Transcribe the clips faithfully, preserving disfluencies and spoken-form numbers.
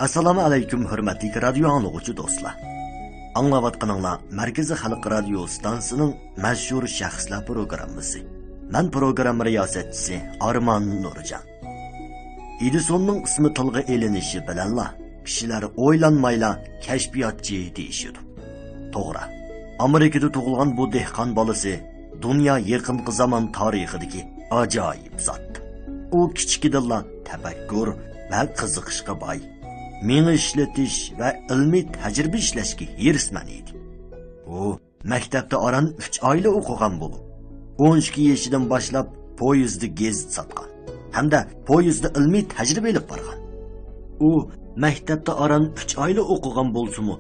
ئەسسالامۇ ئەلەيكۇم، ھۆرمەتلىك رادىيو ئاڭلىغۇچى دوستلار. ئاڭلاۋاتقىنىڭلار مەركىزىي خەلق رادىيو ئىستانسىسىنىڭ مەشھۇر شەخسلەر پروگراممىسى. مەن پروگرامما رىياسەتچىسى ئارمان نۇرجان. ئېدىسوننىڭ ئىسمى تىلغا ئېلىنىشى بىلەنلا كىشىلەر ئويلانمايلا كەشپىياتچى دېيىشىدۇ. توغرا، ئامېرىكىدا تۇغۇلغان بۇ دېھقان بالىسى دۇنيا يېقىنقى زامان تارىخىدىكى ئاجايىپ زات. ئۇ كىچىكىدىنلا تەپەككۇر ۋە قىزىقىشقا باي، مېڭە ئىشلىتىش ۋە ئىلمىي تەجرىبە ئىشلەشكە ھېرىسمەن ئىدى. ئۇ مەكتەپتە ئاران ئۈچ ئايلا ئوقۇغان بولۇپ، ئون ئىككى يېشىدىن باشلاپ پويىزدا گېزىت ساتقان ھەمدە پويىزدا ئىلمىي تەجرىبە ئېلىپ بارغان. ئۇ مەكتەپتە ئاران ئۈچ ئايلا ئوقۇغان بولسىمۇ،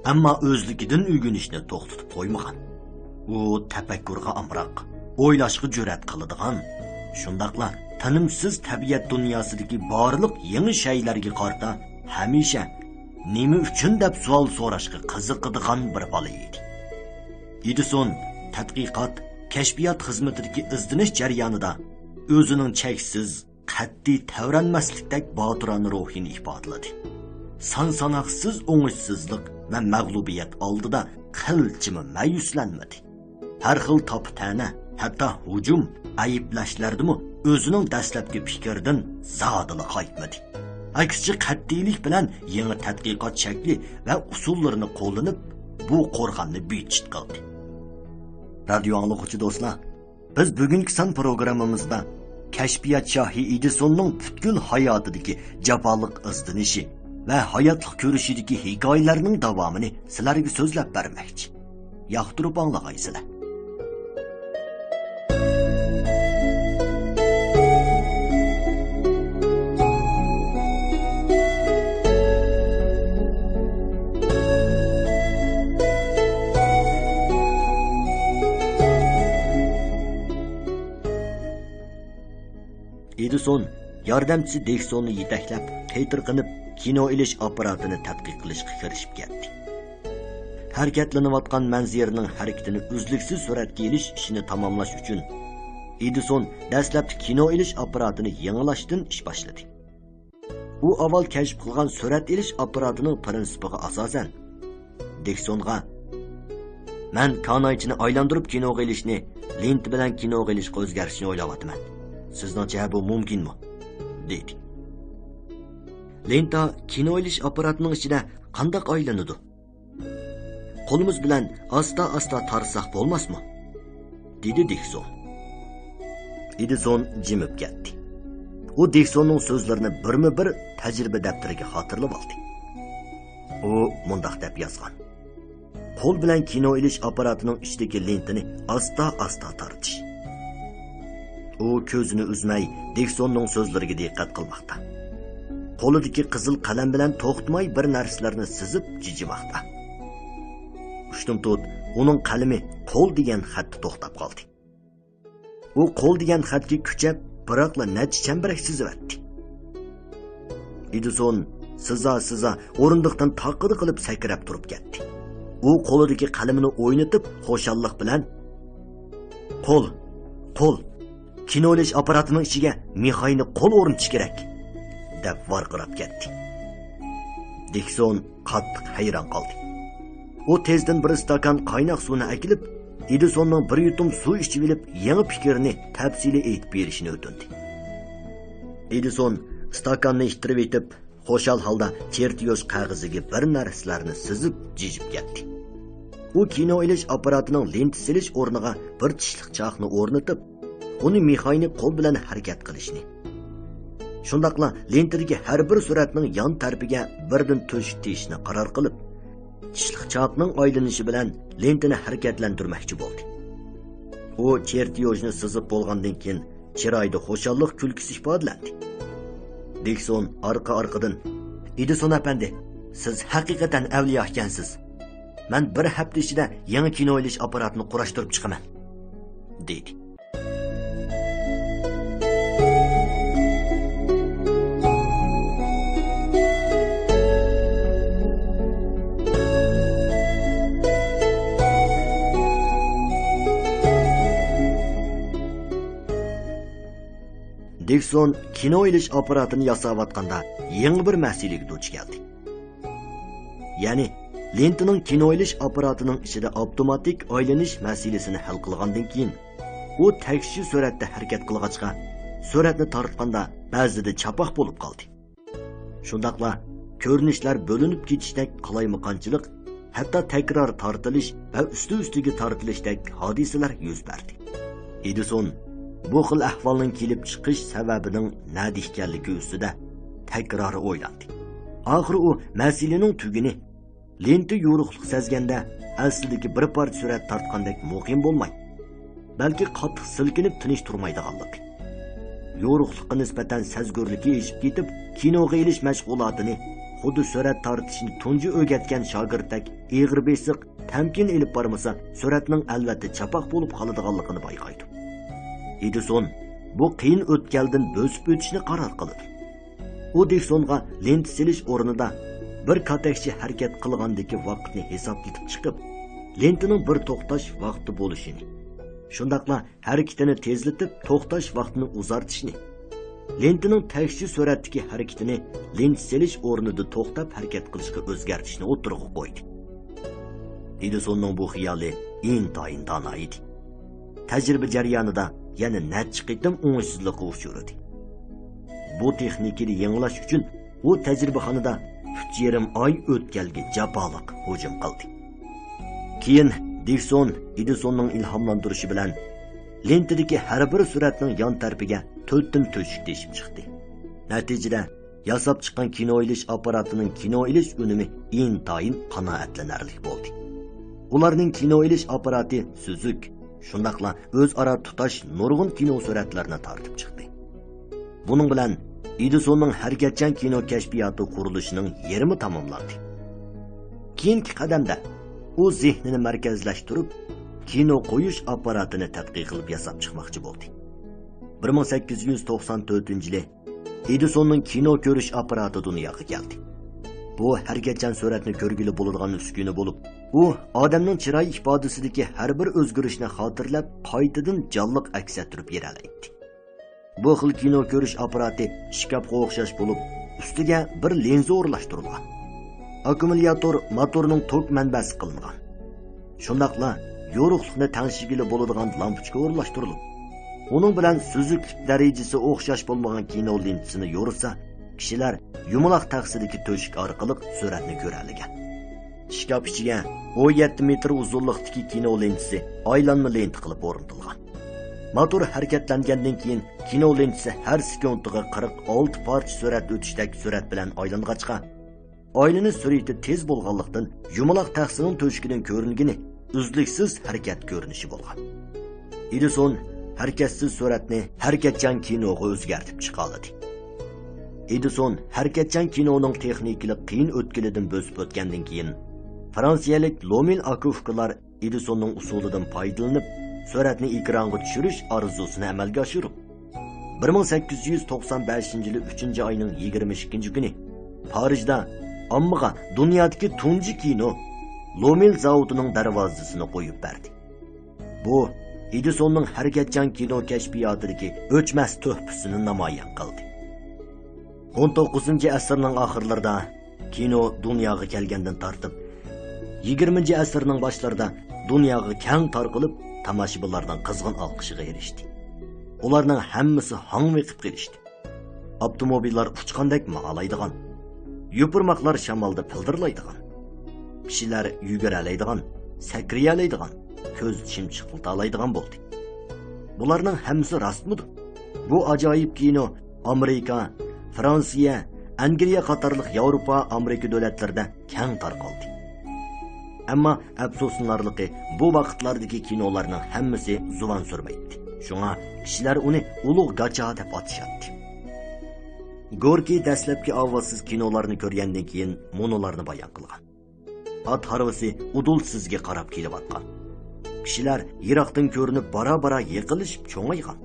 ئەمما ئۆزلۈكىدىن ئۆگىنىشنى توختىتىپ قويمىغان. ئۇ تەپەككۇرغا ئامراق، ئويلاشقا جۈرئەت قىلىدىغان، شۇنداقلا تىنىمسىز تەبىئەت دۇنياسىدىكى بارلىق يېڭى شەيلەرگە قارىتا ھەمىشە نېمە ئۈچۈن دەپ سوئال سوراشقا قىزىقىدىغان بىر بالا ئىدى. ئېدىسون تەتقىقات، كەشپىيات خىزمىتىدىكى ئىزدىنىش جەريانىدا ئۆزىنىڭ چەكسىز، قەتئىي تەۋرەنمەسلىكتەك باتۇرانە روھىنى ئىپادىلىدى. سان ساناقسىز ئوڭۇشسىزلىق ۋە مەغلۇبىيەت ئالدىدا قىلچىمۇ مەيۈسلەنمىدى. ھەر خىل تاپا-تەنە، ھەتتا ھۇجۇم، ئەيىبلەشلەردىمۇ ئۆزىنىڭ دەسلەپكى پىكرىدىن زادىلا قايتمىدى. ئەكسىچە، قەتئىيلىك بىلەن يېڭى تەتقىقات شەكلى ۋە ئۇسۇللىرىنى قوللىنىپ، بۇ قورغاننى بىتچىت قىلدى. رادىيو ئاڭلىغۇچى دوستلار، بىز بۈگۈنكى سان پروگراممىمىزدا كەشپىيات شاھى ئېدىسوننىڭ پۈتكۈل ھاياتىدىكى جاپالىق ئىزدىنىشى ۋە ھاياتلىق كۈرىشىدىكى ھېكايىلەرنىڭ داۋامىنى سىلەرگە سۆزلەپ بەرمەكچى. ياقتۇرۇپ ئاڭلىغايسىلەر. ئېدىسون ياردەمچىسى دېكسوننى يېتەكلەپ، قېتىرقىنىپ، كىنو ئېلىش ئاپپاراتىنى تەتقىق قىلىشقا كىرىشىپ كەتتى. ھەرىكەتلىنىۋاتقان مەنزىرىنىڭ ھەرىكىتىنى ئۈزلۈكسىز سۈرەتكە ئېلىش ئىشىنى تاماملاش ئۈچۈن، ئېدىسون دەسلەپتە كىنو ئېلىش ئاپپاراتىنى يېڭىلاشتىن ئىش باشلىدى. ئۇ ئاۋۋال كەشىپ قىلغان سۈرەت ئېلىش ئاپپاراتىنىڭ پىرىنسىپىغا ئاساسەن، دېكسونغا، «مەن كانايچىنى ئايلاندۇرۇپ كىنوغا ئېلىشنى، لېنتا بىلەن كىنوغا ئېلىشقا ئۆزگەرتىشنى ئويلاۋاتىمەن. سىزنىڭچە بۇ مۇمكىنمۇ؟» دېدى. «لېنتا كىنو ئېلىش ئاپپاراتىنىڭ ئىچىدە قانداق ئايلىنىدۇ؟ قولىمىز بىلەن ئاستا-ئاستا تارتساق بولماسمۇ؟» دېدى دېكسون. ئېدىسون جىمىپ كەتتى. ئۇ دېكسوننىڭ سۆزلىرىنى بىرمۇ بىر تەجرىبە دەپتىرىگە خاتىرىلىۋالدى. ئۇ مۇنداق دەپ يازغان: «قول بىلەن كىنو ئېلىش ئاپپاراتىنىڭ ئىچىدىكى لېنتىنى ئاستا-ئاستا تارتىش.» ئۇ كۆزىنى ئۈزمەي دېكسوننىڭ سۆزلىرىگە دىققەت قىلماقتا. قولىدىكى قىزىل قەلەم بىلەن توختىماي بىر نەرسىلەرنى سىزىپ جىجىماقتا. ئۇشتۇمتۇت ئۇنىڭ قەلىمى قول دېگەن خەتتە توختاپ قالدى. ئۇ قول دېگەن خەتكە كۈچەپ، بىراقلا نەچچە چەمبىرەك سىزىۋەتتى. ئېدىسون سىزا-سىزا ئورۇندۇقتىن تاققىدە قىلىپ سەكرەپ تۇرۇپ كەتتى. ئۇ قولىدىكى قەلىمىنى ئوينىتىپ، خۇشاللىق بىلەن، «قول، قول، كىنو ئېلىش ئاپپاراتىنىڭ ئىچىگە مىخاينى قول ئورنىتىش كېرەك!» دەپ ۋارقىراپ كەتتى. دېكسون قاتتىق ھەيران قالدى. ئۇ تېزدىن بىر ئىستاكان قايناق سۇنى ئەكېلىپ، ئېدىسوننىڭ بىر يۇتۇم سۇ ئىچىۋېلىپ، يېڭى پىكرىنى تەپسىلىي ئېيتىپ بېرىشىنى ئۆتۈندى. ئېدىسون ئىستاكاننى ئىتتىرىۋېتىپ، خۇشال ھالدا چېرتيوژ قەغىزىگە بىر نەرسىلەرنى سىزىپ جىجىپ كەتتى. ئۇ كىنو ئېلىش ئاپپاراتىنىڭ لېنتا سېلىش ئورنىغا بىر چىشلىق چاقنى ئورنىتىپ، ئۇنى مىخاينى قول بىلەن ھەرىكەت قىلىشنى، شۇنداقلا لېنتىدىكى ھەر بىر سۈرەتنىڭ يان تەرىپىگە بىردىن تۆشۈك تېيىشنى قارار قىلىپ، چىشلىق چاقنىڭ ئايلىنىشى بىلەن لېنتىنى ھەرىكەتلەندۈرمەكچى بولدى. ئۇ چېرتيوژنى سىزىپ بولغاندىن كېيىن، چىرايىدا خۇشاللىق كۈلكىسى ئىپادىلەندى. دېكسون ئارقا-ئارقىدىن، «ئېدىسون ئەپەندى، سىز ھەقىقەتەن ئەۋلىيا ئىكەنسىز. مەن بىر ھەپتە ئىچىدە يېڭى كىنو ئېلىش ئاپپاراتىنى قۇراشتۇرۇپ چىقىمەن.» دېدى. دېكسون كىنو ئېلىش ئاپپاراتىنى ياساۋاتقاندا يېڭى بىر مەسىلىگە دۇچ كەلدى. يەنى لېنتىنىڭ كىنو ئېلىش ئاپپاراتىنىڭ ئىچىدە ئاپتوماتىك ئايلىنىش مەسىلىسىنى ھەل قىلغاندىن كېيىن، ئۇ تەكشى سۈرئەتتە ھەرىكەت قىلغاچقا، سۈرئەتنى تارتقاندا بەزىدە چاپاق بولۇپ قالدى. شۇنداقلا كۆرۈنۈشلەر بۆلۈنۈپ كېتىشتەك قالايمىقانچىلىق، ھەتتا تەكرار تارتىلىش ۋە ئۈستى-ئۈستىگە تارتىلىشتەك ھادىسىلەر يۈز بەردى. ئېدىسون بۇ خىل ئەھۋالنىڭ كېلىپ چىقىش سەۋەبىنىڭ نەدە ئىكەنلىكى ئۈستىدە تەكرار ئويلاندى. ئاخىرى ئۇ مەسىلىنىڭ تۈگۈنى لېنتا يورۇقلۇق سەزگەندە ئەسلىدىكى بىر پارچە سۈرەت تارتقاندەك مۇقىم بولماي، بەلكى قاتتىق سىلكىنىپ تىنچ تۇرمايدىغانلىقى، يورۇقلۇققا نىسبەتەن سەزگۈرلۈكى ئېشىپ كېتىپ، كىنوغا ئېلىش مەشغۇلاتىنى خۇددى سۈرەت تارتىشنى تۇنجى ئۆگەتكەن شاگىرتتەك ئېغىر بېسىق، تەمكىن ئېلىپ بارمىسا، سۈرەتنىڭ ئەلۋەتتە چاپاق بولۇپ قالىدىغانلىقىنى بايقايدۇ. ئېدىسون بۇ قىيىن ئۆتكەلدىن بۆسۈپ ئۆتۈشنى قارار قىلىدۇ. ئۇ دىكسونغا لېنتا سېلىش ئورنىدا بىر كاتەكچى ھەرىكەت قىلغاندىكى ۋاقىتنى ھېسابلىتىپ چىقىپ، لېنتىنىڭ بىر توختاش ۋاقتى بولۇشىنى، شۇنداقلا ھەرىكىتىنى تېزلىتىپ توختاش ۋاقتىنى ئۇزارتىشنى، لېنتىنىڭ تەكشى سۈرئەتتىكى ھەرىكىتىنى لېنتا سېلىش ئورنىدا توختاپ ھەرىكەت قىلىشقا ئۆزگەرتىشنى ئوتتۇرىغا قويدى. ئېدىسوننىڭ بۇ خىيالى ئىنتايىن دانا ئىدى. تەجرىبە جەريانىدا يەنە نەچچە قېتىم ئوڭۇشسىزلىققا ئۇچرىدى. بۇ تېخنىكىنى يېڭىلاش ئۈچۈن ئۇ تەجرىبىخانىدا ئۈچ يېرىم ئاي ئۆتكەلگە جاپالىق ھۇجۇم قىلدى. كېيىن دىكسون ئېدىسوننىڭ ئىلھاملاندۇرۇشى بىلەن لېنتىدىكى ھەر بىر سۈرەتنىڭ يان تەرىپىگە تۆتتىن تۆشۈك تېشىپ چىقتى. نەتىجىدە، ياساپ چىققان كىنو ئېلىش ئاپپاراتىنىڭ كىنو ئېلىش ئۈنۈمى ئىنتايىن قانائەتلىنەرلىك بولدى. ئۇلارنىڭ كىنو ئېلىش ئاپپاراتى سۈزۈك، شۇنداقلا ئۆزئارا تۇتاش نۇرغۇن كىنو سۈرەتلىرىنى تارتىپ چىقتى. بۇنىڭ بىلەن ئېدىسوننىڭ ھەرىكەتچان كىنو كەشپىياتى قۇرۇلۇشىنىڭ يېرىمى تاماملاندى. كېيىنكى قەدەمدە ئۇ زېھنىنى مەركەزلەشتۈرۈپ، كىنو قويۇش ئاپپاراتىنى تەتقىق قىلىپ ياساپ چىقماقچى بولدى. بىر مىڭ سەككىز يۈز توقسان تۆتىنچى يىلى ئېدىسوننىڭ كىنو كۆرۈش ئاپپاراتى دۇنياغا كەلدى. بۇ ھەرىكەتچان سۈرەتنى كۆرگىلى بولىدىغان ئۈسكۈنە بولۇپ، ئۇ ئادەمنىڭ چىراي ئىپادىسىدىكى ھەر بىر ئۆزگىرىشنى خاتىرىلەپ، قايتىدىن جانلىق ئەكس ئەتتۈرۈپ بېرەلەيتتى. بۇ خىل كىنو كۆرۈش ئاپپاراتى ئىشكاپقا ئوخشاش بولۇپ، ئۈستىگە بىر لىنزا ئورۇنلاشتۇرۇلغان. ئاككۇمۇلياتور موتورنىڭ توك مەنبەسى قىلىنغان. شۇنداقلا يورۇقلۇقنى تەڭشىگىلى بولىدىغان لامپۇچكا ئورۇنلاشتۇرۇلۇپ، ئۇنىڭ بىلەن سۈزۈكلۈك دەرىجىسى ئوخشاش بولمىغان كىنو لېنتىسىنى يورۇتسا، كىشىلەر يۇمىلاق تەخسىدىكى تۆشۈك ئارقىلىق سۈرەتنى كۆرەلىگەن. ئىشكاپ ئىچىگە ئون يەتتە مېتىر ئۇزۇنلۇقتىكى كىنو لېنتىسى ئايلانما لېنتا قىلىپ ئورنىتىلغان. موتور ھەرىكەتلەنگەندىن كېيىن، كىنو لېنتىسى ھەر سېكۇنتىغا قىرىق ئالتە پارچە سۈرەت ئۆتۈشتەك سۈرەت بىلەن ئايلانغاچقا، ئايلىنىش سۈرئىتى تېز بولغانلىقتىن، يۇمىلاق تەخسىنىڭ تۆشۈكىدىن كۆرۈنگىنى ئۈزلۈكسىز ھەرىكەت كۆرۈنۈشى بولغان. ئېدىسون ھەرىكەتسىز سۈرەتنى ھەرىكەتچان كىنوغا ئۆزگەرتىپ چىقالىدى. ئېدىسون ھەرىكەتچان كىنونىڭ تېخنىكىلىق قىيىن ئۆتكىلىدىن بۆسۈپ ئۆتكەندىن كېيىن، فرانسىيەلىك لومىل ئاكا ئۇكىلار ئېدىسوننىڭ ئۇسۇلىدىن پايدىلىنىپ، سۈرەتنى ئېكرانغا چۈشۈرۈش ئارزۇسىنى ئەمەلگە ئاشۇرۇپ، بىر مىڭ سەككىز يۈز توقسان بەشىنچى يىلى ئۈچىنچى ئاينىڭ يىگىرمە ئىككىنچى كۈنى پارىژدا ئاممىغا دۇنيادىكى تۇنجى كىنو لومىل زاۋۇتىنىڭ دەرۋازىسىنى قويۇپ بەردى. بۇ ئېدىسوننىڭ ھەرىكەتچان كىنو كەشپىياتىدىكى ئۆچمەس تۆھپىسىنى نامايان قىلدى. ئون توققۇزىنچى ئەسىرنىڭ ئاخىرلىرىدا كىنو دۇنياغا كەلگەندىن تارتىپ، يىگىرمىنچى ئەسىرنىڭ باشلىرىدا دۇنياغا كەڭ تارقىلىپ، تاماشىبىنلارنىڭ قىزغىن ئالقىشىغا ئېرىشتى. ئۇلارنىڭ ھەممىسى ھاڭۋېقىپ قېلىشتى. ئاپتوموبىللار ئۇچقاندەك ماڭالايدىغان، يوپۇرماقلار شامالدا پىلدىرلايدىغان، كىشىلەر يۈگۈرەلەيدىغان، سەكرىيەلەيدىغان، كۆز چىمچىقلىتالايدىغان بولدى. بۇلارنىڭ ھەممىسى راستمىدۇ؟ بۇ ئاجايىپ كىنو ئامېرىكا، فرانسىيە، ئەنگلىيە قاتارلىق ياۋروپا، ئامېرىكا دۆلەتلىرىدە كەڭ تارقالدى. ئەمما ئەپسۇسلىنارلىقى، بۇ ۋاقىتلاردىكى كىنولارنىڭ ھەممىسى زۇۋان سۈرمەيتتى. شۇڭا كىشىلەر ئۇنى ئۇلۇغ گاچا دەپ ئاتىشاتتى. گوركىي دەسلەپكى ئاۋازسىز كىنولارنى كۆرگەندىن كېيىن مۇنۇلارنى بايان قىلغان. ئات ھارۋىسى ئۇدۇل سىزگە قاراپ كېلىۋاتقان. كىشىلەر يىراقتىن كۆرۈنۈپ، بارا-بارا يېقىنلىشىپ چوڭايغان.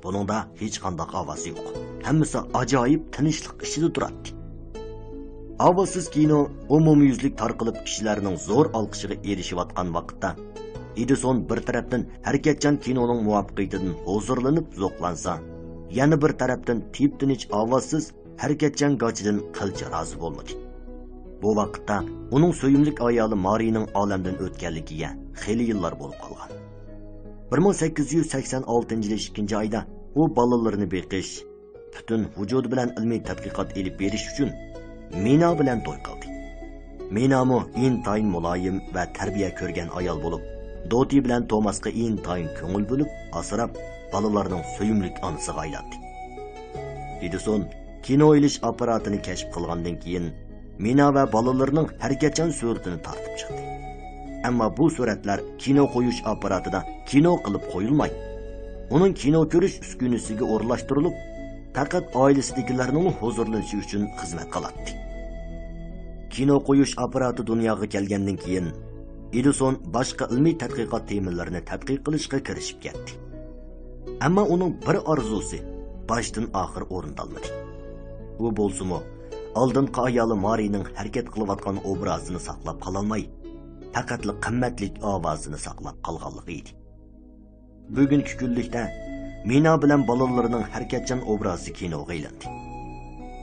بۇنىڭدا ھېچقانداق ئاۋاز يوق. ھەممىسى ئاجايىپ تىنچلىق ئىچىدە تۇراتتى. ئاۋازسىز كىنو ئومۇميۈزلۈك تارقىلىپ، كىشىلەرنىڭ زور ئالقىشىغا ئېرىشىۋاتقان ۋاقىتتا، ئېدىسون بىر تەرەپتىن ھەرىكەتچان كىنونىڭ مۇۋەپپەقىيىتىدىن ھۇزۇرلىنىپ زوقلانسا، يەنە بىر تەرەپتىن تىپتىنچ ئاۋازسىز ھەرىكەتچان گاچىدىن قىلچە رازى بولمىدى. بۇ ۋاقىتتا ئۇنىڭ سۆيۈملۈك ئايالى مارىنىڭ ئالەمدىن ئۆتكەنلىكىگە خېلى يىللار بولۇپ قالغان. بىر مىڭ سەككىز يۈز سەكسەن ئالتىنچى يىلى ئىككىنچى ئايدا ئۇ بالىلىرىنى بېقىش، پۈتۈن ۋۇجۇدى بىلەن ئىلمىي تەتقىقات ئېلىپ بېرىش ئۈچۈن مىنا بىلەن توي قىلدى. مىنامۇ ئىنتايىن مۇلايىم ۋە تەربىيە كۆرگەن ئايال بولۇپ، دوتى بىلەن توماسقا ئىنتايىن كۆڭۈل بۆلۈپ، ئاسراپ، بالىلارنىڭ سۆيۈملۈك ئانىسىغا ئايلاندى. ئېدىسون كىنو ئېلىش ئاپپاراتىنى كەشىپ قىلغاندىن كېيىن، مىنا ۋە بالىلىرىنىڭ ھەرىكەتچان سۈرىتىنى تارتىپ چىقتى. ئەمما بۇ سۈرەتلەر كىنو قويۇش ئاپپاراتىدا كىنو قىلىپ قويۇلماي، ئۇنىڭ كىنو كۆرۈش ئۈسكۈنىسىگە ئورۇنلاشتۇرۇلۇپ، پەقەت ئائىلىسىدىكىلەرنىڭ ھۇزۇرلىنىشى ئۈچۈن خىزمەت قىلاتتى. كىنو قويۇش ئاپپاراتى دۇنياغا كەلگەندىن كېيىن، ئېدىسون باشقا ئىلمىي تەتقىقات تېمىلىرىنى تەتقىق قىلىشقا كىرىشىپ كەتتى. ئەمما ئۇنىڭ بىر ئارزۇسى باشتىن ئاخىر ئورۇندالمىدى. ئۇ بولسىمۇ، ئالدىنقى ئايالى مارىنىڭ ھەرىكەت قىلىۋاتقان ئوبرازىنى ساقلاپ قالالماي، پەقەتلا قىممەتلىك ئاۋازىنى ساقلاپ قالغانلىقى ئىدى. بۈگۈنكى كۈنلۈكتە مىنا بىلەن بالىلىرىنىڭ ھەرىكەتچان ئوبرازى كىنوغا ئېلىندى.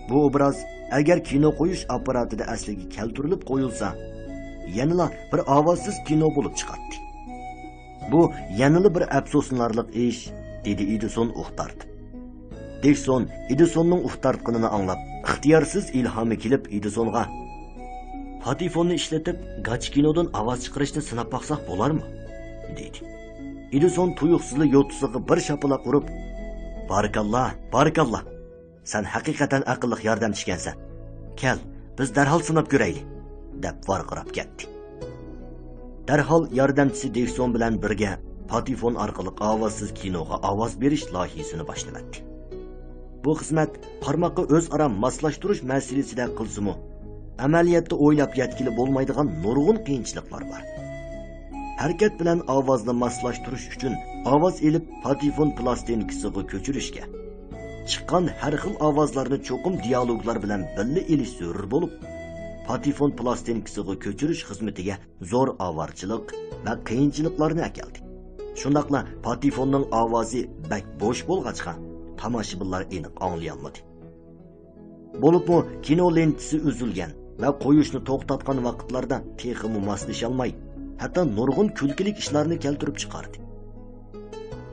بۇ ئوبراز ئەگەر كىنو قويۇش ئاپپاراتىدا ئەسلىگە كەلتۈرۈلۈپ قويۇلسا، يەنىلا بىر ئاۋازسىز كىنو بولۇپ چىقاتتى. بۇ يەنىلا بىر ئەپسۇسلىنارلىق ئىش، دېدى ئېدىسون ئۇھ تارتىپ. دىكسون ئېدىسوننىڭ ئۇھ تارتقىنىنى ئاڭلاپ، ئىختىيارسىز ئىلھامى كېلىپ ئېدىسونغا، پاتېفوننى ئىشلىتىپ، گاچكىنودىن ئاۋاز چىقىرىشنى سىناپ باقساق بولارمۇ؟ دېدى. ئېدىسون تۇيۇقسىزلا يوتىسىغا بىر شاپىلاق ئۇرۇپ، بارىكاللا، بارىكاللا! سەن ھەقىقەتەن ئەقىللىق ياردەمچى ئىكەنسەن. كەل، بىز دەرھال سىناپ كۆرەيلى، دەپ ۋارقىراپ كەتتى. دەرھال ياردەمچىسى دېكسون بىلەن بىرگە پاتېفون ئارقىلىق ئاۋازسىز كىنوغا ئاۋاز بېرىش لايىھىسىنى باشلىۋەتتى. بۇ خىزمەت قارىماققا ئۆزئارا ماسلاشتۇرۇش مەسىلىسىدە قىلسىمۇ، ئەمەلىيەتتە ئويلاپ يەتكىلى بولمايدىغان نۇرغۇن قىيىنچىلىقلار بار. ھەرىكەت بىلەن ئاۋازنى ماسلاشتۇرۇش ئۈچۈن ئاۋاز ئېلىپ پاتېفون پىلاستىنكىسىغا كۆچۈرۈشكە، چىققان ھەر خىل ئاۋازلارنى چوقۇم دىيالوگلار بىلەن بىللە ئېلىش زۆرۈر بولۇپ، پاتېفون پىلاستىنكىسىغا كۆچۈرۈش خىزمىتىگە زور ئاۋارىچىلىق ۋە قىيىنچىلىقلارنى ئەكەلدى. شۇنداقلا پاتېفوننىڭ ئاۋازى بەك بوش بولغاچقا، تاماشىبىنلار ئېنىق ئاڭلىيالمىدى. بولۇپمۇ كىنو لېنتىسى ئۈزۈلگەن ۋە قويۇشنى توختاتقان ۋاقىتلاردا تېخىمۇ ماسلىشالماي، ھەتتا نۇرغۇن كۈلكىلىك ئىشلارنى كەلتۈرۈپ چىقاردى.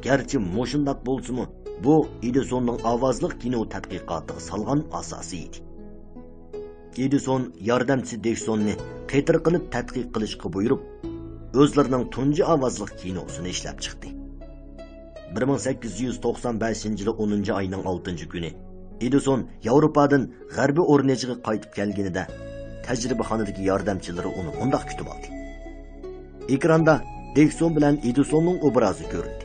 گەرچە مۇشۇنداق بولسىمۇ، بۇ ئېدىسوننىڭ ئاۋازلىق كىنو تەتقىقاتىغا سالغان ئاساسى ئىدى. ئېدىسون ياردەمچىسى دېكسوننى قېتىرقىنىپ تەتقىق قىلىشقا بۇيرۇپ، ئۆزلىرىنىڭ تۇنجى ئاۋازلىق كىنوسىنى ئىشلەپ چىقتى. بىر مىڭ سەككىز يۈز توقسان بەشىنچى يىلى ئونىنچى ئاينىڭ ئالتىنچى كۈنى ئېدىسون ياۋروپادىن غەربىي ئورنېچىغا قايتىپ كەلگىنىدە، تەجرىبىخانىدىكى ياردەمچىلىرى ئۇنى مۇنداق كۈتۈپ ئالدى. ئېكراندا دېكسون بىلەن ئېدىسوننىڭ ئوبرازى كۆرۈندى.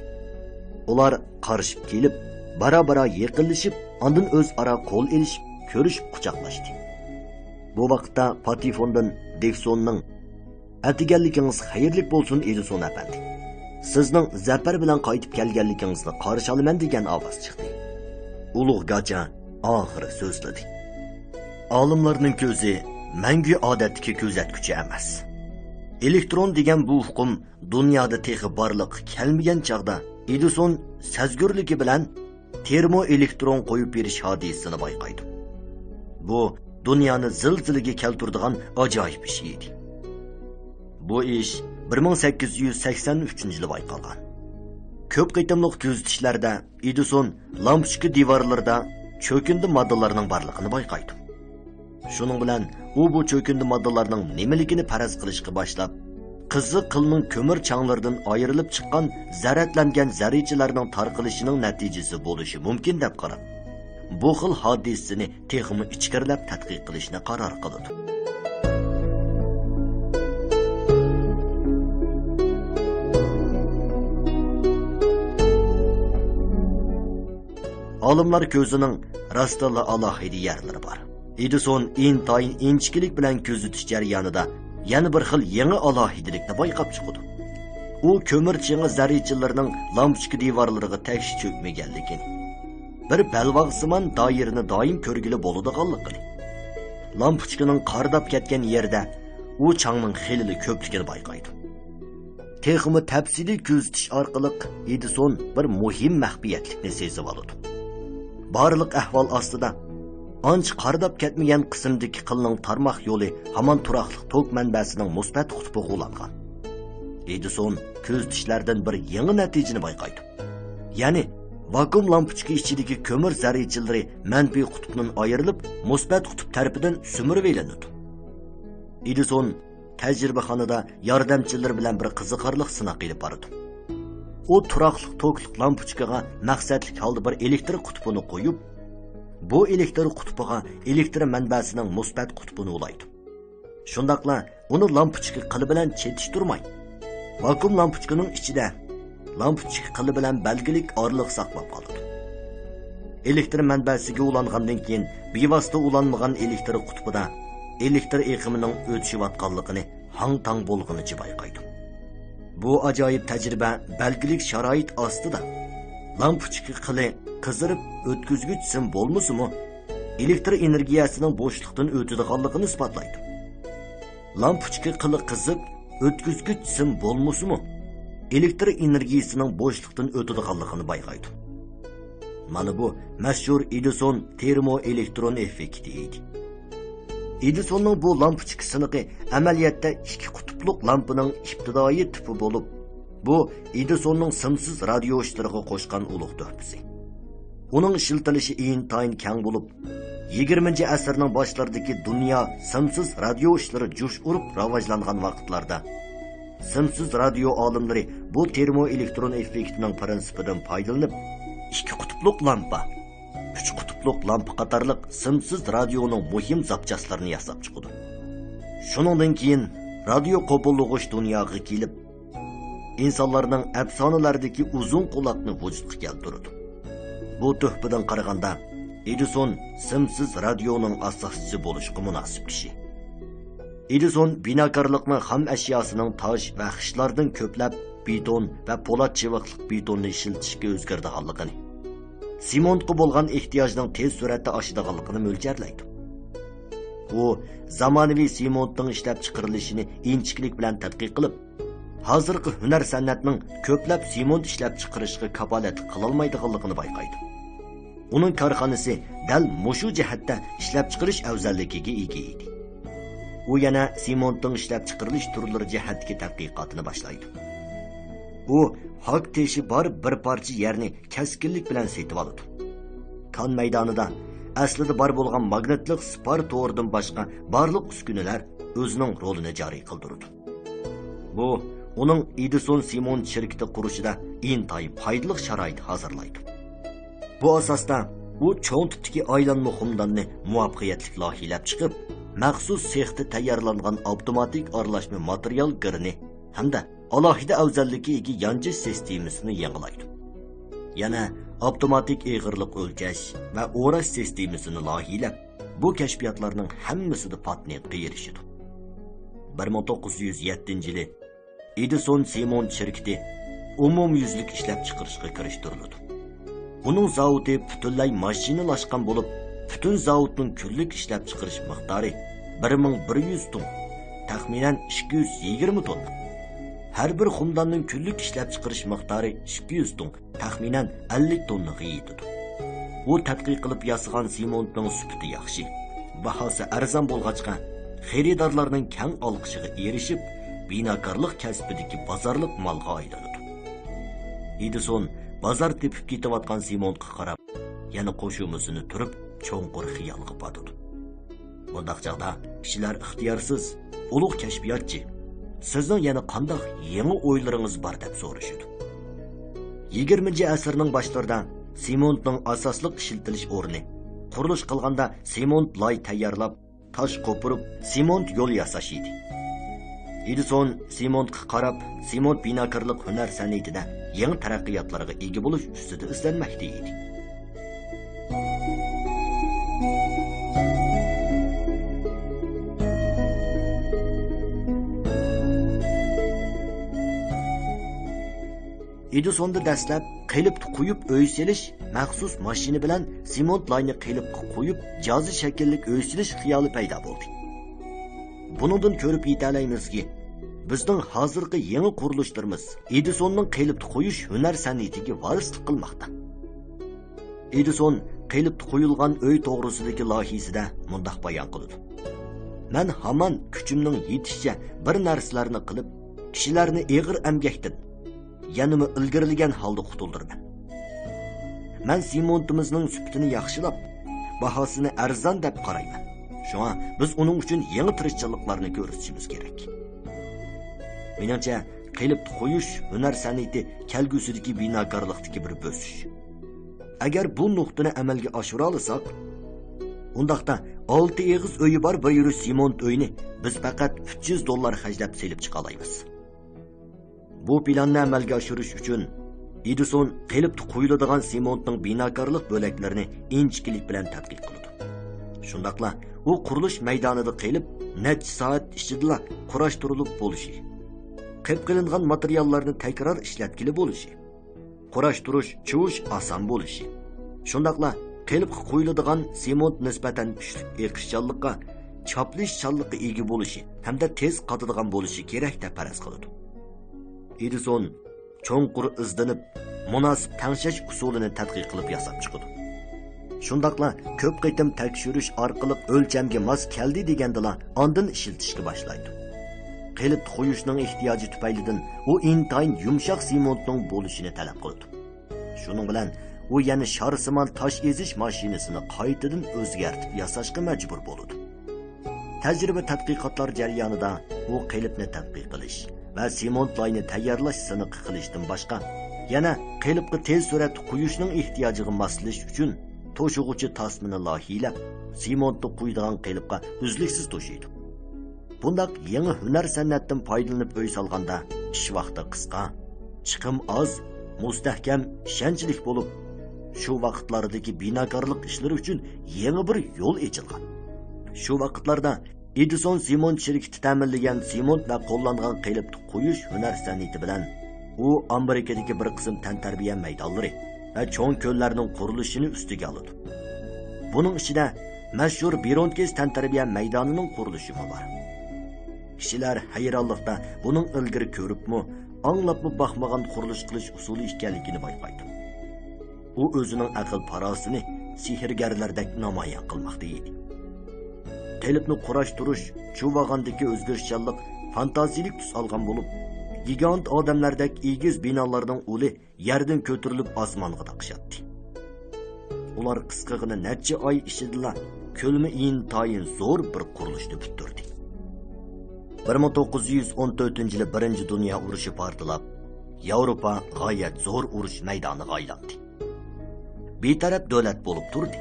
ئۇلار قارىشىپ كېلىپ، بارا-بارا يېقىنلىشىپ، ئاندىن ئۆزئارا قول ئېلىشىپ، كۆرۈشۈپ قۇچاقلاشتى. بۇ ۋاقىتتا پاتېفوندىن دېكسوننىڭ، «ئەتىگەنلىكىڭىز خەيرلىك بولسۇن، ئېدىسون ئەپەندى. سىزنىڭ زەپەر بىلەن قايتىپ كەلگەنلىكىڭىزنى قارشى ئالىمەن» دېگەن ئاۋاز چىقتى. ئۇلۇغ گاچا ئاخىرى سۆزلىدى. ئالىملارنىڭ كۆزى مەڭگۈ ئادەتتىكى كۆزەتكۈچى ئەمەس. ئېلېكترون دېگەن بۇ ئۇقۇم دۇنيادا تېخى بارلىققا كەلمىگەن چاغدا ئېدىسون سەزگۈرلۈكى بىلەن تېرموئېلېكترون قويۇپ بېرىش ھادىسىسىنى بايقايدۇ. بۇ دۇنيانى زىلزىلىگە كەلتۈرىدىغان ئاجايىپ ئىش ئىدى. بۇ ئىش بىر مىڭ سەككىز يۈز سەكسەن ئۈچىنچى يىلى بايقالغان. كۆپ قېتىملىق كۆزىتىشلەردە ئېدىسون لامپۇچكا دىۋارلىرىدا چۆكۈندى ماددىلارنىڭ بارلىقىنى بايقايدۇ. شۇنىڭ بىلەن ئۇ بۇ چۆكۈندى ماددىلارنىڭ نېمىلىكىنى پەرەز قىلىشقا باشلاپ، قىزىق قىلنىڭ كۆمۈر چاڭلىرىدىن ئايرىلىپ چىققان زەرەتلەنگەن زەررىچىلەرنىڭ تارقىلىشىنىڭ نەتىجىسى بولۇشى مۇمكىن دەپ قاراپ، بۇ خىل ھادىسىنى تېخىمۇ ئىچكىرىلەپ تەتقىق قىلىشنى قارار قىلىدۇ. ئالىملار كۆزىنىڭ راستتىنلا ئالاھىدە يەرلىرى بار. ئېدىسون ئىنتايىن ئىنچىكىلىك بىلەن كۆزىتىش جەريانىدا يەنە بىر خىل يېڭى ئالاھىدىلىكنى بايقاپ چىقىدۇ. ئۇ كۆمۈر چېڭى زەررىچىلىرىنىڭ لامپۇچكا دىۋارلىرىغا تەكشى چۆكمىگەنلىكىنى، بىر بەلباغسىمان دائىرىنى دائىم كۆرگىلى بولىدىغانلىقىنى، لامپۇچكىنىڭ قارىداپ كەتكەن يېرىدە ئۇ چاڭنىڭ خېلىلا كۆپلۈكىنى بايقايدۇ. تېخىمۇ تەپسىلىي كۆزىتىش ئارقىلىق ئېدىسون بىر مۇھىم مەخپىيەتلىكنى سېزىۋالىدۇ. بارلىق ئەھۋال ئاستىدا ئانچە قارىداپ كەتمىگەن قىسىمدىكى قىلنىڭ تارماق يولى ھامان تۇراقلىق توك مەنبەسىنىڭ مۇسبەت قۇتۇپىغا ئۇلانغان. ئېدىسون كۆزىتىشلەردىن بىر يېڭى نەتىجىنى بايقايدۇ. يەنى، ۋاكۇئۇم لامپۇچكا ئىچىدىكى كۆمۈر زەررىچىلىرى مەنپىي قۇتۇپتىن ئايرىلىپ، مۇسبەت قۇتۇپ تەرىپىدىن سۈمۈرۈۋېلىنىدۇ. ئېدىسون تەجرىبىخانىدا ياردەمچىلىرى بىلەن بىر قىزىقارلىق سىناق ئېلىپ بارىدۇ. ئۇ تۇراقلىق توكلۇق لامپۇچكىغا مەقسەتلىك ھالدا بىر ئېلېكتر قۇتۇپىنى قويۇپ، بۇ ئېلېكتر قۇتۇپىغا ئېلېكتر مەنبەسىنىڭ مۇسبەت قۇتۇپىنى ئۇلايدۇ. شۇنداقلا ئۇنى لامپۇچكا قىلى بىلەن چېتىشتۇرماي، ۋاكۇئۇم لامپۇچكىنىڭ ئىچىدە لامپۇچكا قىلى بىلەن بەلگىلىك ئارىلىق ساقلاپ قالىدۇ. ئېلېكتر مەنبەسىگە ئۇلانغاندىن كېيىن، بىۋاسىتە ئۇلانمىغان ئېلېكتر قۇتۇپىدا ئېلېكتر ئېقىمىنىڭ ئۆتۈشۈۋاتقانلىقىنى ھاڭ-تاڭ بولغىنىچە بايقايدۇ. بۇ ئاجايىپ تەجرىبە بەلگىلىك شارائىت ئاستىدا، لامپۇچكا قىلى قىزىرىپ، ئۆتكۈزگۈچ سىم بولمىسىمۇ، ئېلېكتر ئېنېرگىيەسىنىڭ بوشلۇقتىن ئۆتىدىغانلىقىنى ئىسپاتلايدۇ. لامپۇچكا قىلى قىزىپ، ئۆتكۈزگۈچ سىم بولمىسىمۇ، ئېلېكتر ئېنېرگىيىسىنىڭ بوشلۇقتىن ئۆتىدىغانلىقىنى بايقايدۇ. مانا بۇ مەشھۇر ئېدىسون تېرمو ئېلېكترون ئېففېكتى ئىدى. ئېدىسوننىڭ بۇ لامپۇچكا سىنىقى ئەمەلىيەتتە ئىككى قۇتۇپلۇق لامپىنىڭ ئىپتىدائىي تىپى بولۇپ، بۇ ئېدىسوننىڭ سىمسىز رادىيو ئىشلىرىغا قوشقان ئۇلۇغ تۆھپىسى. ئۇنىڭ ئىشلىتىلىشى ئىنتايىن كەڭ بولۇپ، يىگىرمىنچى ئەسىرنىڭ باشلىرىدىكى دۇنيا سىمسىز رادىيو ئىشلىرى جۇش ئۇرۇپ راۋاجلانغان ۋاقىتلاردا، سىمسىز رادىيو ئالىملىرى بۇ تېرمو ئېلېكترون ئېففېكتىنىڭ پىرىنسىپىدىن پايدىلىنىپ، ئىككى قۇتۇپلۇق لامپا، ئۈچ قۇتۇپلۇق لامپا قاتارلىق سىمسىز رادىيونىڭ مۇھىم زاپچاسلىرىنى ياساپ چىقىدۇ. شۇنىڭدىن كېيىن رادىيو قوبۇللىغۇچ دۇنياغا كېلىپ، ئىنسانلارنىڭ ئەپسانىلەردىكى ئۇزۇن قۇلاقنى ۋۇجۇدقا كەلتۈرىدۇ. بۇ تۆھپىدىن قارىغاندا، ئېدىسون سىمسىز رادىيونىڭ ئاساسچىسى بولۇشقا مۇناسىپ كىشى. ئېدىسون بىناكارلىقنى خام ئەشياسىنىڭ تاش ۋە خىشلاردىن كۆپلەپ بېتون ۋە پولات چىۋىقلىق بېتوننى ئىشلىتىشكە ئۆزگەرتىدىغانلىقىنى، سېمونتقا بولغان ئېھتىياجنىڭ تېز سۈرئەتتە ئاشىدىغانلىقىنى مۆلچەرلەيدۇ. ئۇ زامانىۋى سېمونتنىڭ ئىشلەپچىقىرىلىشىنى ئىنچىكىلىك بىلەن تەتقىق قىلىپ، ھازىرقى ھۈنەر سەنئەتنىڭ كۆپلەپ سېمونت ئىشلەپچىقىرىشقا كاپالەتلىك قىلالمايدىغانلىقىنى بايقايدۇ. ئۇنىڭ كارخانىسى دەل مۇشۇ جەھەتتە ئىشلەپچىقىرىش ئەۋزەللىكىگە ئىگە ئىدى. ئۇ يەنە سېمونتنىڭ ئىشلەپچىقىرىلىش تۈرلىرى جەھەتتىكى تەتقىقاتىنى باشلايدۇ. ئۇ ھاك تېشى بار بىر پارچە يەرنى كەسكىنلىك بىلەن سېتىۋالىدۇ. كان مەيدانىدا ئەسلىدە بار بولغان ماگنىتلىق سپار تورىدىن باشقا بارلىق ئۈسكۈنىلەر ئۆزىنىڭ رولىنى جارى قىلدۇرىدۇ. بۇ ئۇنىڭ ئېدىسون سېمونت شىركىتى قۇرۇشىدا ئىنتايىن پايدىلىق شارائىت ھازىرلايدۇ. بۇ ئاساستا ئۇ چوڭ تىپتىكى ئايلانما خۇمداننى مۇۋەپپەقىيەتلىك لايىھەلەپ چىقىپ، مەخسۇس سېختا تەييارلانغان ئاپتوماتىك ئارىلاشما ماتېرىيال گىرىنى ھەمدە ئالاھىدە ئەۋزەللىككە ئىگە يانچىش سىستېمىسىنى يېڭىلايدۇ. يەنە ئاپتوماتىك ئېغىرلىق ئۆلچەش ۋە ئوراش سىستېمىسىنى لايىھەلەپ، بۇ كەشپىياتلارنىڭ ھەممىسىدە پاتېنتقا ئېرىشىدۇ. بىر مىڭ توققۇز يۈز يەتتىنچى يىلى ئېدىسون سېمونت شىركىتى ئومۇميۈزلۈك ئىشلەپچىقىرىشقا كىرىشتۈرۈلىدۇ. ئۇنىڭ زاۋۇتى پۈتۈنلەي ماشىنىلاشقان بولۇپ، پۈتۈن زاۋۇتنىڭ كۈنلۈك ئىشلەپچىقىرىش مىقدارى بىر مىڭ بىر يۈز تۇڭ، تەخمىنەن ئىككى يۈز يىگىرمە توننا. ھەر بىر خۇمداننىڭ كۈنلۈك ئىشلەپچىقىرىش مىقدارى ئىككى يۈز تۇڭ، تەخمىنەن ئەللىك توننىغا يېتىدۇ. ئۇ تەتقىق قىلىپ ياسىغان سېمونتنىڭ سۈپىتى ياخشى، باھاسى ئەرزان بولغاچقا، خېرىدارلارنىڭ كەڭ ئالقىشىغا ئېرىشىپ، بىناكارلىق كەسپىدىكى بازارلىق مالغا ئايلىنىدۇ. ئېدىسون بازار تېپىپ كېتىۋاتقان سېمونتقا قاراپ، يەنە قوشۇمىسىنى تۈرۈپ، چوڭقۇر خىيالغا پاتىدۇ. بۇنداق چاغدا كىشىلەر ئىختىيارسىز، «ئۇلۇغ كەشپىياتچى، سىزنىڭ يەنە قانداق يېڭى ئويلىرىڭىز بار؟» دەپ سورىشىدۇ. يىگىرمىنچى ئەسىرنىڭ باشلىرىدا سېمونتنىڭ ئاساسلىق ئىشلىتىلىش ئورنى، قۇرۇلۇش قىلغاندا سېمونت لاي تەييارلاپ، تاش قوپۇرۇپ، سېمونت يول ياساش ئىدى. ئېدىسون سېمونتقا قاراپ، سېمونت بىناكارلىق ھۈنەر سەنئىتىدە يېڭى تەرەققىياتلارغا ئىگە بولۇش ئۈستىدە ئىزدەنمەكتە ئىدى. ئېدىسوندا دەسلەپ قېلىپتا قويۇپ ئۆي سېلىش، مەخسۇس ماشىنا بىلەن سېمونت لاينى قېلىپقا قويۇپ جازا شەكىللىك ئۆي سېلىش خىيالى پەيدا بولدى. بۇنىڭدىن كۆرۈپ يېتەلەيمىزكى، بىزنىڭ ھازىرقى يېڭى قۇرۇلۇشلىرىمىز ئېدىسوننىڭ قېلىپتا قويۇش ھۈنەر سەنئىتىگە ۋارىسلىق قىلماقتا. ئېدىسون قېلىپتا قويۇلغان ئۆي توغرىسىدىكى لايىھىسىدە مۇنداق بايان قىلىدۇ: مەن ھامان كۈچۈمنىڭ يېتىشىچە بىر نەرسىلەرنى قىلىپ، كىشىلەرنى ئېغىر ئەمگەكتىن، يەنىمۇ ئىلگىرىلىگەن ھالدا قۇتۇلدۇرىمەن. مەن سېمونتىمىزنىڭ سۈپىتىنى ياخشىلاپ، باھاسىنى ئەرزان دەپ قارايمەن. شۇڭا بىز ئۇنىڭ ئۈچۈن يېڭى تىرىشچانلىقلارنى كۆرسىتىشىمىز كېرەك. مېنىڭچە، قېلىپتا قويۇش ھۈنەر سەنئىتى كەلگۈسىدىكى بىناكارلىقتىكى بىر بۆسۈش. ئەگەر بۇ نۇقتىنى ئەمەلگە ئاشۇرالىساق، ئۇنداقتا ئالتە ئېغىز ئۆيى بار بىر يۈرۈش سېمونت ئۆينى بىز پەقەت ئۈچ يۈز دوللار خەجلەپ سېلىپ چىقالايمىز. بۇ پىلاننى ئەمەلگە ئاشۇرۇش ئۈچۈن، ئېدىسون قېلىپتا قويۇلىدىغان سېمونتنىڭ بىناكارلىق بۆلەكلىرىنى ئىنچىكىلىك بىلەن تەتقىق قىلىدۇ. شۇنداقلا ئۇ قۇرۇلۇش مەيدانىدا قېلىپ نەچچە سائەت ئىچىدىلا قۇراشتۇرۇلۇپ بولۇشى، قېپ قىلىنغان ماتېرىياللارنى تەكرار ئىشلەتكىلى بولۇشى، قۇراشتۇرۇش، چۇۋۇش ئاسان بولۇشى، شۇنداقلا قېلىپقا قويۇلىدىغان سېمونت نىسبەتەن كۈچلۈك ئېقىشچانلىققا، چاپلىشىشچانلىققا ئىگە بولۇشى ھەمدە تېز قاتىدىغان بولۇشى كېرەك دەپ پەرەز قىلىدۇ. ئېدىسون چوڭقۇر ئىزدىنىپ، مۇناسىپ تەڭشەش ئۇسۇلىنى تەتقىق قىلىپ ياساپ چىقىدۇ. شۇنداقلا كۆپ قېتىم تەكشۈرۈش ئارقىلىق ئۆلچەمگە ماس كەلدى دېگەندىلا ئاندىن ئىشلىتىشكە باشلايدۇ. قېلىپتا قويۇشنىڭ ئېھتىياجى تۈپەيلىدىن ئۇ ئىنتايىن يۇمشاق سېمونتنىڭ بولۇشىنى تەلەپ قىلىدۇ. شۇنىڭ بىلەن ئۇ يەنە شارسىمان تاش ئېزىش ماشىنىسىنى قايتىدىن ئۆزگەرتىپ ياساشقا مەجبۇر بولىدۇ. تەجرىبە تەتقىقاتلار جەريانىدا ئۇ قېلىپنى تەتقىق قىلىش ۋە سېمونت لاينى تەييارلاش سىنىقى قىلىشتىن باشقا، يەنە قېلىپقا تېز سۈرئەتتە قويۇشنىڭ ئېھتىياجىغا ماسلىشىش ئۈچۈن توشۇغۇچى تاسمىنى لايىھىلەپ، سېمونتنى قويىدىغان قېلىپقا ئۈزلۈكسىز توشۇيدۇ. بۇنداق يېڭى ھۈنەر سەنئەتتىن پايدىلىنىپ ئۆي سالغاندا، ئىش ۋاقتى قىسقا، چىقىم ئاز، مۇستەھكەم، ئىشەنچلىك بولۇپ، شۇ ۋاقىتلاردىكى بىناكارلىق ئىشلىرى ئۈچۈن يېڭى بىر يول ئېچىلغان. شۇ ۋاقىتلاردا ئېدىسون سېمونت شىركىتى تەمىنلىگەن سېمونت ۋە قوللانغان قېلىپتا قويۇش ھۈنەر سەنئىتى بىلەن ئۇ ئامېرىكىدىكى بىر قىسىم تەنتەربىيە مەيدانلىرى ۋە چوڭ كۆللەرنىڭ قۇرۇلۇشىنى ئۈستىگە ئالىدۇ. بۇنىڭ ئىچىدە مەشھۇر بىرونكىس تەنتەربىيە مەيدانىنىڭ قۇرۇلۇشىمۇ بار. كىشىلەر ھەيرانلىقتا بۇنىڭ ئىلگىرى كۆرۈپمۇ، ئاڭلاپمۇ باقمىغان قۇرۇلۇش قىلىش ئۇسۇلى ئىكەنلىكىنى بايقايدۇ. ئۇ ئۆزىنىڭ ئەقىل-پاراسىتىنى سېھىرگەرلەردەك نامايان قىلماقتا ئىدى. قېلىپنى قۇراشتۇرۇش، چۇۋاغاندىكى ئۆزگىرىشچانلىق فانتازىيىلىك تۈس ئالغان بولۇپ، گىگانت ئادەملەردەك ئېگىز بىنالارنىڭ ئۇلى يەردىن كۆتۈرۈلۈپ ئاسمانغا تاقىشاتتى. ئۇلار قىسقىغىنە نەچچە ئاي ئىچىدىلا كۆلىمى ئىنتايىن زور بىر قۇرۇلۇشنى پۈتتۈردى. بىر مىڭ توققۇز يۈز ئون تۆتىنچى يىلى بىرىنچى دۇنيا ئۇرۇشى پارتلاپ، ياۋروپا غايەت زور ئۇرۇش مەيدانىغا ئايلاندى. بىتەرەپ دۆلەت بولۇپ تۇردى.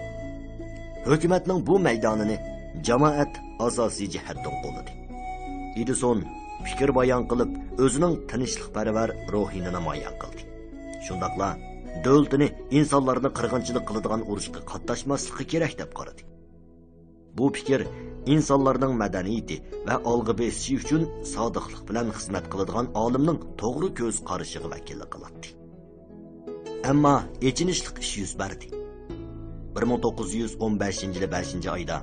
ھۆكۈمەتنىڭ بۇ مەيدانىنى جامائەت ئاساسىي جەھەتتىن قوللىدى. ئېدىسون پىكىر بايان قىلىپ، ئۆزىنىڭ تىنچلىقپەرۋەر روھىنى نامايان قىلدى. شۇنداقلا دۆلىتىنى ئىنسانلارنى قىرغىنچىلىق قىلىدىغان ئۇرۇشقا قاتناشماسلىقى كېرەك دەپ قارىدى. بۇ پىكىر ئىنسانلارنىڭ مەدەنىيىتى ۋە ئالغا بېسىشى ئۈچۈن سادىقلىق بىلەن خىزمەت قىلىدىغان ئالىمنىڭ توغرا كۆز قارىشىغا ۋەكىللىك قىلاتتى. ئەمما ئېچىنىشلىق ئىش يۈز بەردى. بىر مىڭ توققۇز يۈز ئون بەشىنچى يىلى بەشىنچى ئايدا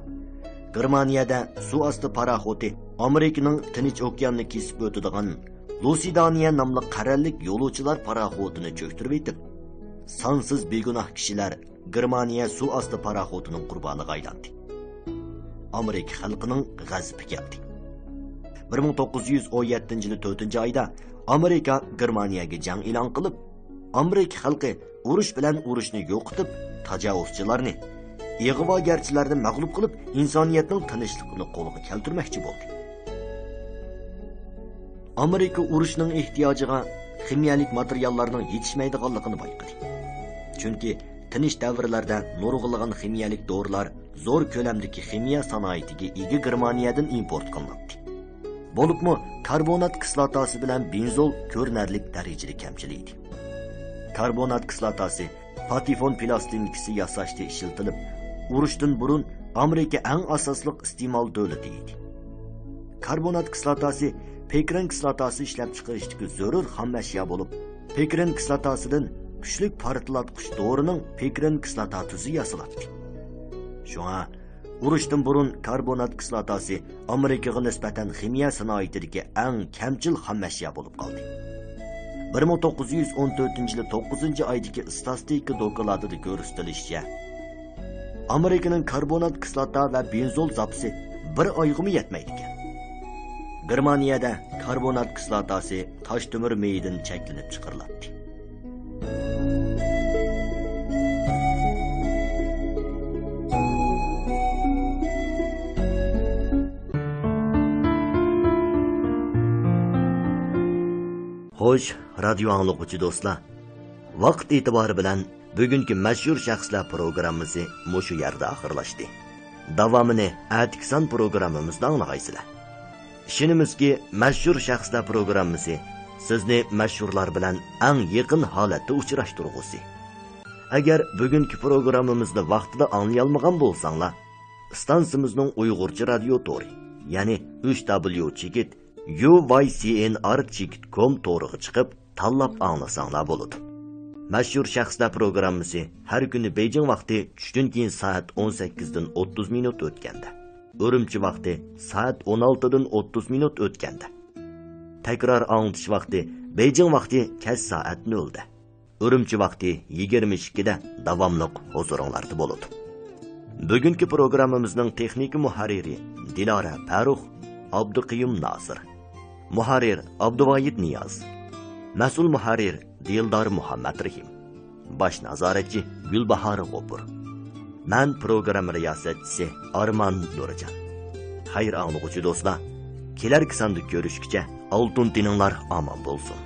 گېرمانىيەدە سۇ ئاستى پاراخوتى ئامېرىكىنىڭ تىنچ ئوكياننى كېسىپ ئۆتىدىغان لۇسىدانىيە ناملىق قەرەللىك يولۇچىلار پاراخوتىنى چۆكتۈرۈۋېتىپ، سانسىز بىگۇناھ كىشىلەر گېرمانىيە سۇ ئاستى پاراخوتىنىڭ قۇربانىغا ئايلاندى. ئامېرىكا خەلقىنىڭ غەزىپى كەلدى. بىر مىڭ توققۇز يۈز ئون يەتتىنچى يىلى تۆتىنچى ئايدا ئامېرىكا گېرمانىيەگە جەڭ ئېلان قىلىپ، ئامېرىكا خەلقى ئۇرۇش بىلەن ئۇرۇشنى يوقىتىپ، تاجاۋۇزچىلارنى، ئىغۋاگەرچىلەرنى مەغلۇپ قىلىپ، ئىنسانىيەتنىڭ تىنچلىقىنى قولغا كەلتۈرمەكچى بولدى. ئامېرىكا ئۇرۇشنىڭ ئېھتىياجىغا خىمىيەلىك ماتېرىياللارنىڭ يېتىشمەيدىغانلىقىنى بايقىدى. چۈنكى تىنچ دەۋرلەردە نۇرغۇنلىغان خىمىيەلىك دورىلار زور كۆلەمدىكى خىمىيە سانائىتىگە ئىگە گېرمانىيەدىن ئىمپورت قىلىناتتى. بولۇپمۇ كاربونات كىسلاتاسى بىلەن بېنزول كۆرۈنەرلىك دەرىجىدە كەمچىل ئىدى. كاربونات كىسلاتاسى پاتېفون پىلاستىنكىسى ياساشتا ئىشلىتىلىپ، ئۇرۇشتىن بۇرۇن ئامېرىكا ئەڭ ئاساسلىق ئىستېمال دۆلىتى ئىدى. كاربونات كىسلاتاسى پىكرىن كىسلاتاسى ئىشلەپچىقىرىشتىكى زۆرۈر خام ئەشيا بولۇپ، پىكرىن كىسلاتاسىدىن كۈچلۈك پارتلاتقۇچ دورىنىڭ پىكرىن كىسلاتا تۈزى ياسىلاتتى. شۇڭا ئۇرۇشتىن بۇرۇن كاربونات كىسلاتاسى ئامېرىكىغا نىسبەتەن خىمىيە سانائىتىدىكى ئەڭ كەمچىل خام ئەشيا بولۇپ قالدى. بىر مىڭ توققۇز يۈز ئون تۆتىنچى يىلى توققۇزىنچى ئايدىكى ئىستاتىستىكا دوكلاتىدا كۆرسىتىلىشىچە، ئامېرىكىنىڭ كاربونات كىسلاتا ۋە بېنزول زاپىسى بىر ئايغىمۇ يەتمەيدىكەن. گېرمانىيەدە كاربونات كىسلاتاسى تاش تۆمۈر مېيىدىن چەكلىنىپ چىقىرىلاتتى. خوش، رادىيو ئاڭلىغۇچى دوستلار، ۋاقىت ئېتىبارى بىلەن بۈگۈنكى مەشھۇر شەخسلەر پروگراممىسى مۇشۇ يەردە ئاخىرلاشتى. داۋامىنى ئەتىكى سان پروگراممىمىزدا ئاڭلىغايسىلەر. ئىشىنىمىزكى، مەشھۇر شەخسلەر پروگراممىسى سىزنى مەشھۇرلار بىلەن ئەڭ يېقىن ھالەتتە ئۇچراشتۇرغۇسى. ئەگەر بۈگۈنكى پروگراممىمىزنى ۋاقتىدا ئاڭلىيالمىغان بولساڭلار، ئىستانسىمىزنىڭ ئۇيغۇرچە رادىيو تورى، يەنى ئۈچ دابليۇ چېكىت يۇ ۋاي سى ئېن ئار چېكىت كوم تورىغا چىقىپ، تاللاپ ئاڭلىساڭلار بولىدۇ. مەشھۇر شەخسلەر پروگراممىسى ھەر كۈنى بېيجىڭ ۋاقتى چۈشتىن كېيىن سائەت ئون سەككىزدىن ئوتتۇز مىنۇت ئۆتكەندە، ئۈرۈمچى ۋاقتى سائەت ئون ئالتىدىن ئوتتۇز مىنۇت ئۆتكەندە، تەكرار ئاڭلىتىش ۋاقتى بېيجىڭ ۋاقتى كەچ سائەت نۆلدە، ئۈرۈمچى ۋاقتى يىگىرمە ئىككىدە داۋاملىق ھۇزۇرۇڭلاردا بولىدۇ. بۈگۈنكى پروگراممىمىزنىڭ تېخنىكا مۇھەررىرى دىلارە پەرۇخ، ئابدۇقېيۇم ناسىر. مۇھەررىر ئابدۇۋايىت نىياز. مەسئۇل مۇھەررىر دىلدار مۇھەممەترېھىم. باش نازارەتچى گۈلباھار غوپۇر. مەن پروگرامما رىياسەتچىسى ئارمان نۇرجان. خەير ئاڭلىغۇچى دوستلار، كېلەركى ساندا كۆرۈشكىچە ئالتۇن تېنىڭلار ئامان بولسۇن.